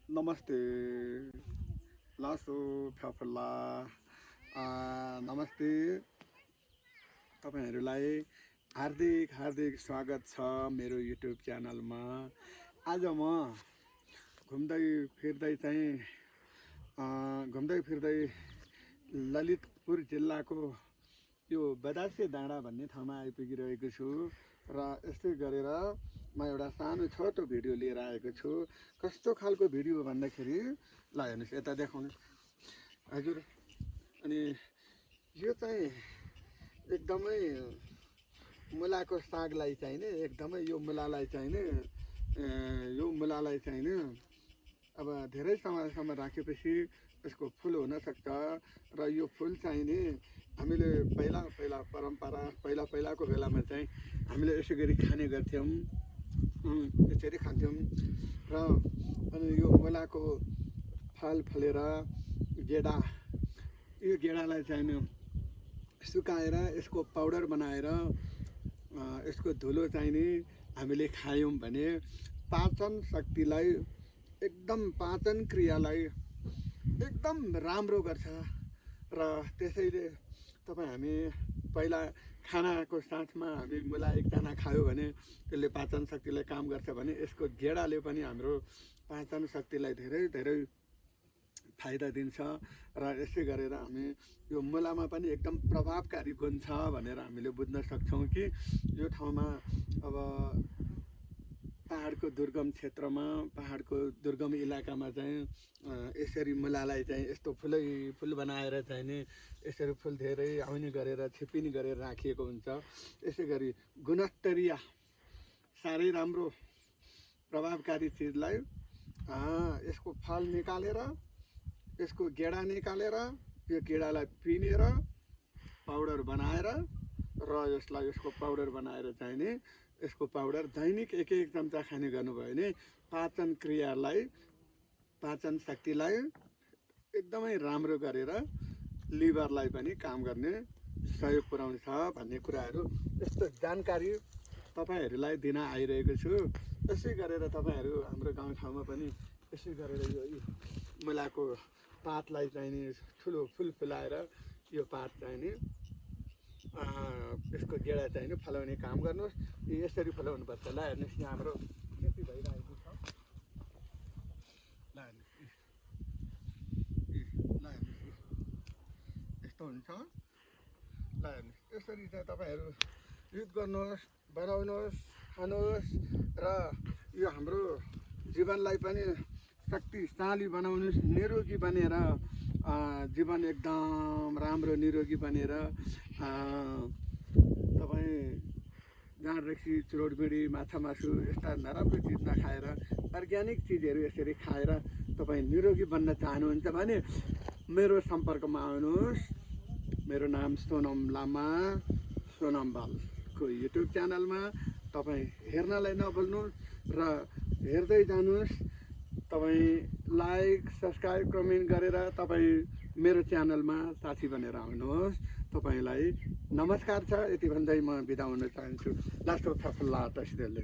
नमस्ते लासो फ्याफला नमस्ते तपाईहरुलाई हार्दिक हार्दिक स्वागत छ मेरो युट्युब च्यानलमा। आज म घुम्दै फिर्दै ललितपुर जिल्लाको यो बदासे डाँडा भन्ने ठाउँमा आइपुगिरहेको छु र यस्तै गरेर म एउटा सानो छोटो भिडियो लिएर आएको छु। कस्तो खालको भिडियो भन्दाखेरि ल हेर्नुस् यता देखाउनुस् हजुर। अनि यो चाहिँ एकदमै मुलाको सागलाई चाहिने एकदमै यो मुलालाई चाहिने अब धेरै समयसम्म राखेपछि यसको फुल हुन सक्छ र यो फुल चाहिने हामीले पहिलाको बेलामा चाहिँ हामीले यसै गरी खाने गर्थ्यौँ, यसरी खान्थ्यौँ र अनि यो मुलाको फल फलेर यो गेडालाई चाहिने सुकाएर यसको पाउडर बनाएर यसको धुलो चाहिने हामीले खायौँ भने पाचन शक्तिलाई पाचन क्रियालाई एकदम राम्रो गर्छ र त्यसैले हामी पहिला खानाको साथमा हामी मुला एक दाना खायो भने त्यसले पाचन शक्तिलाई काम गर्छ भने यसको गेडाले पनि हाम्रो पाचन शक्तिलाई धेरै फाइदा दिन्छ र यसै गरेर हामी यो मुलामा पनि एकदम प्रभावकारी गुण छ भनेर हामीले बुझ्न सक्छौँ कि यो ठाउँमा अब पहाडको दुर्गम क्षेत्रमा पहाडको दुर्गम इलाकामा चाहिँ यसरी मुलालाई चाहिँ यस्तो फुल बनाएर चाहिने यसरी फुल धेरै आउने गरेर छिपिनी गरेर राखिएको हुन्छ। यसै गरी गुणस्तरीय साह्रै राम्रो प्रभावकारी चिजलाई यसको फल निकालेर यसको गेडा निकालेर यो गेडालाई पिनेर पाउडर बनाएर र यसको पाउडर बनाएर चाहिने यसको पाउडर दैनिक एक चम्चा खाने गर्नुभयो भने पाचन क्रियालाई पाचन शक्तिलाई एकदमै राम्रो गरेर लिभरलाई पनि काम गर्ने सहयोग पुर्याउँछ भन्ने कुराहरू यस्तो जानकारी तपाईहरुलाई दिन आइरहेको छु। यसै गरेर तपाईहरु हाम्रो गाउँठाउँमा पनि यसै गरेर यो मुलाको पातलाई चाहिने ठुलो फुल फुलाएर यो पात चाहिने यसको गेडा चाहिने फलाउने काम गर्नुहोस्। यसरी फलाउनु पर्छ। ल हेर्नुहोस् यहाँ हाम्रो खेती भइरहेको छ। ल हेर्नुहोस् यस्तो हुन्छ। ल हेर्नुहोस् यसरी चाहिँ तपाईहरु युज गर्नुहोस्, बनाउनुहोस्, खानुहोस् र यो हाम्रो जीवनलाई पनि शक्तिशाली बनाउनुहोस्, निरोगी बनेर जीवन एकदम राम्रो निरोगी बनेर तपाईँ जाँड रक्सी, चुरोटबिडी, माछा मासु यस्ता नराम्रो चिज नखाएर अर्ग्यानिक चिजहरू यसरी खाएर तपाईँ निरोगी बन्न चाहनुहुन्छ भने मेरो सम्पर्कमा आउनुहोस्। मेरो नाम सोनम लामा, सोनम बालको युट्युब च्यानलमा तपाईँ हेर्नलाई नभुल्नुहोस् र हेर्दै जानुहोस्। तपाईँ लाइक, सब्सक्राइब, कमेन्ट गरेर तपाईँ मेरो च्यानलमा साथी बनेर आउनुहोस्। तपाईलाई नमस्कार छ। यति भन्दै म बिदा हुन चाहन्छु। लास्ट अफ फ्याफला तस्दिरले।